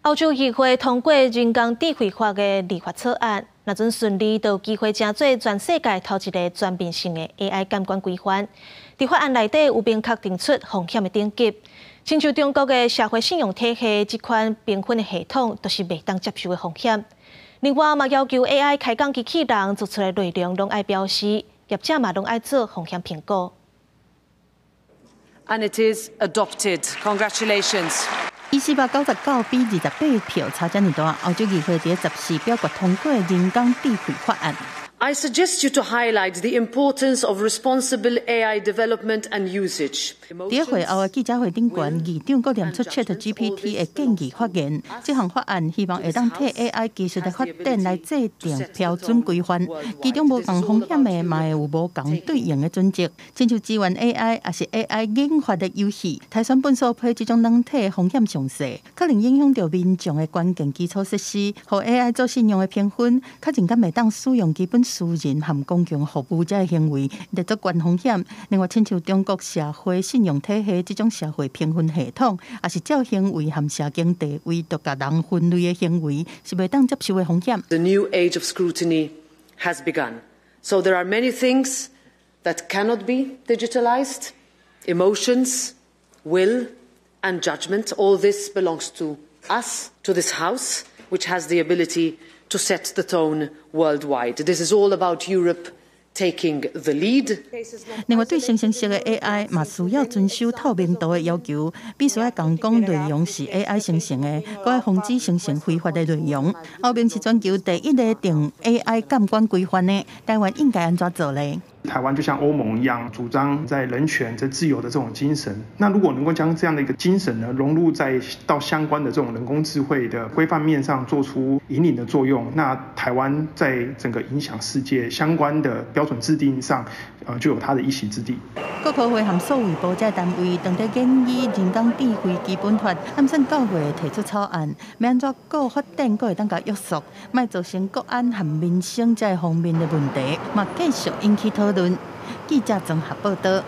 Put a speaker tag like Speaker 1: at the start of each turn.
Speaker 1: 歐洲議會通過人工智慧法的立法草案，若準順利，就有機會成做全世界頭一個全面性的 AI 監管規範。佇法案內底有明確定出風險的等級，親像中國的社會信用體系這款評分的系統，都是袂當接受的風險。另外嘛，要求 AI 開講機器人做出來內容攏愛標示，業者嘛攏愛做風險評估。
Speaker 2: And it is adopted. Congratulations.
Speaker 3: 以499比28票差遮爾大，歐洲議會佇14表決通過人工智慧法案。
Speaker 2: I suggest you to highlight the importance of responsible AI development and usage.
Speaker 3: 佇會後的記者會頂懸，議長閣念出 ChatGPT 的建議發言。這項法案希望會當替 AI 技術的發展來制定標準規範，其中無仝風險的，嘛會有無仝對應的準則。親像支援 AI，抑是 AI 研發的遊戲，篩選糞埽批這種軟體風險上細，可能影響著民眾的關鍵基礎設施，予 AI 做信用的評分，確認敢會當使用基本私人和公共服務這个行為，列做懸風險。另外，親像中國社會信用體系這種社會評分系統，抑是照行為和社經地位獨共人分類的行為，是袂當接受的風險。
Speaker 2: The new age of scrutiny has begun. So there are many things that cannot be digitalized: emotions, will, and judgment. All this belongs to us, to this house, which has the ability to set the tone worldwide. This is all about Europe taking the lead.
Speaker 3: 另外，對生成式的 AI 嘛需要遵守透明度的要求，必須愛共講內容是 AI 生成的，閣愛防止生成非法的內容。歐盟是全球第一个定 AI 監管規範的，台灣應該按怎做咧？
Speaker 4: 台灣就像歐盟一樣，主張在人權、在自由的這種精神。那如果能夠將這樣的一個精神呢，融入在到相關的這種人工智慧的規範面上，做出引領的作用，那台灣在整個影響世界相關的標準制定上，就有它的一席之地。
Speaker 3: 國科會和數位部這單位正佇研擬人工智慧基本法，按算9月提出草案，欲按怎顧發展，閣會當共約束，莫造成國安和民生這方面的問題，嘛繼續引起討論。記者綜合報導。